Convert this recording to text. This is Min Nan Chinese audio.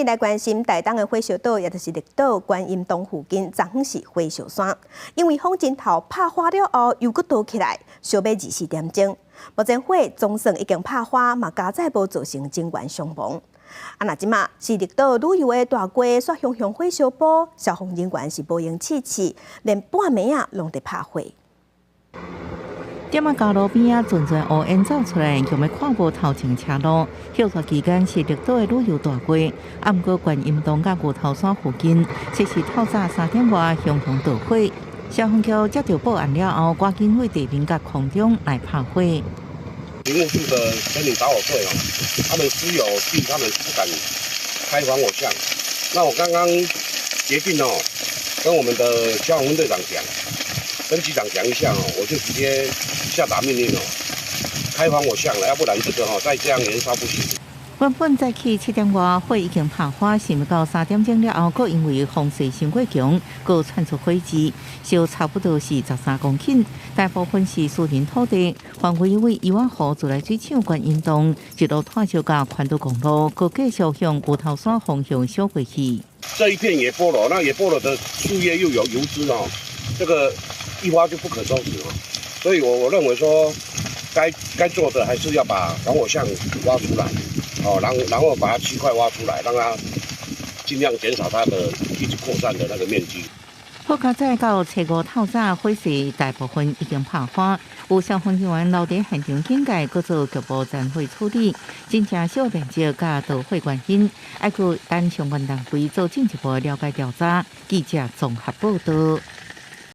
來關心台東的火燒島，也就是綠島觀音洞附近，昨昏是火燒山，因為風箏頭拍花了後，又閣燒起來，燒欲24點鐘。目前火總算已經拍花，嘛佳哉無造成人員傷亡。啊，若這馬是綠島旅遊的大街，煞雄雄火燒埔，消防人員是無閒試試，連半暝仔攏佇拍火。踮仔交路邊仔，陣陣烏煙走出來，強欲看無頭前車路。歇熱期間是綠島的旅遊大街，啊，毋過觀音洞佮牛頭山附近，這是透早3點外熊熊大火。消防局接到報案了後，趕緊對地面佮空中來拍火。林務處的森林打火隊哦，他們私有地，他們不敢開防火巷。那我剛剛決定哦，跟我們的消防分隊長講，跟局長講一下哦，我就直接下達命令哦，開防火巷了，要不然這個哦再這樣延燒不行。原本早起7點外火已經拍花，想欲到3點鐘了後，閣因為風勢傷過強，閣竄出火舌，燒差不多是13公頃，大部分是私人土地，範圍為油仔湖自來水廠觀音洞，一路拖燒到環島公路，閣繼續向牛頭山方向燒過去。這一片野菠蘿，那野菠蘿的樹葉又有油脂哦，這個一發就不可收拾哦，所以我認為說該做的還是要把防火巷挖出來。哦，然後把它區塊挖出來，讓它盡量減少它的一直擴散的那個面積。好佳哉到初五透早，火勢大部分已經拍花，有消防人員留佇現場警戒，閣做局部殘火處理，真正小面積佮導火原因，還閣等相關單位做進一步了解調查。記者綜合報道。